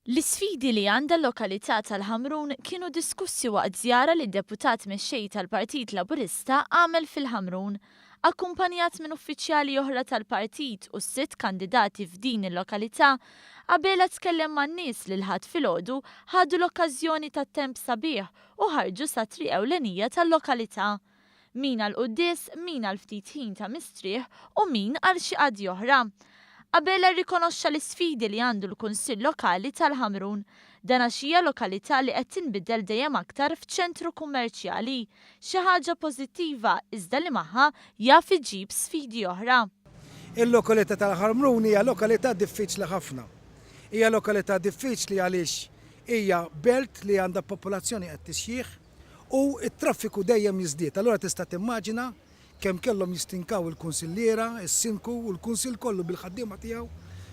L-isfidi li għandha l-lokalità tal-Ħamrun kienu diskussi waqt żjara li d-Deputat Mexxej tal-Partit Laburista għamel fil-Ħamrun. Akkumpanjat minn uffiċjali oħra tal-partit u s-sitt kandidati f'din il-lokalità, Abela tkellem man-nies li l-Ħadd filgħodu ħadu l-okkażjoni tat-temp sabiħ u ħarġu sat-triq ewlenija tal-lokalità. Min għall-quddies, min għal ftit ħin ta' mistrieħ u min għal xi qadi oħra. Abela rrikonoxxa l-isfidi li għandu l-Kunsill Lokali tal-Ħamrun. Dan għax hija lokalità li qed tinbidel dejjem aktar f'ċentru kummerċjali. Xi ħaġa pożittiva iżda li magħha jaf iġib sfidi oħra. Il-lokalità tal-Ħamrun hija lokalità diffiċli ħafna. Hija lokalità diffiċli għaliex hija belt li għandha popolazzjoni qed tixjieħ u t-traffiku dejjem jiżdied. Allura tista' timmaġina kemm kellhom jistinkaw il-kunsilliera, is-sindku u l-kunsill kollu bil-ħaddiema tiegħu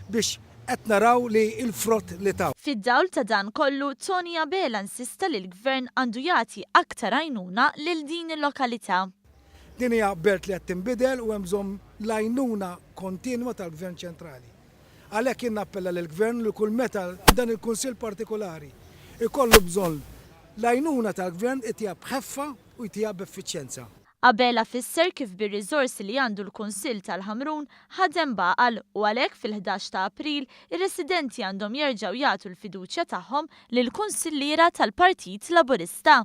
biex qed naraw li l-frott li taw. Fid-dawl ta' dan kollu, Tony Abela insista li l-Gvern għandu jagħti aktar għajnuna lil din il-lokalità. Din hija belt li qed tinbidel u hemm bżonn l-għajnuna kontinwa tal-Gvern ċentrali. Għalhekk jien nappella lill-Gvern li kull meta dan il-Kunsill partikolari jkollu bżonn l-għajnuna tal-Gvern itiha b'ħeffa u jtiha b'effiċjenza. Abela fisser kif bir-riżorsi li għandu l-Kunsill tal-Ħamrun ħadem b'għaqal u għalhekk fil-11 ta' April ir-residenti għandhom jerġgħu jagħtu l-fiduċja tagħhom lill-kunsilliera tal-Partit Laburista.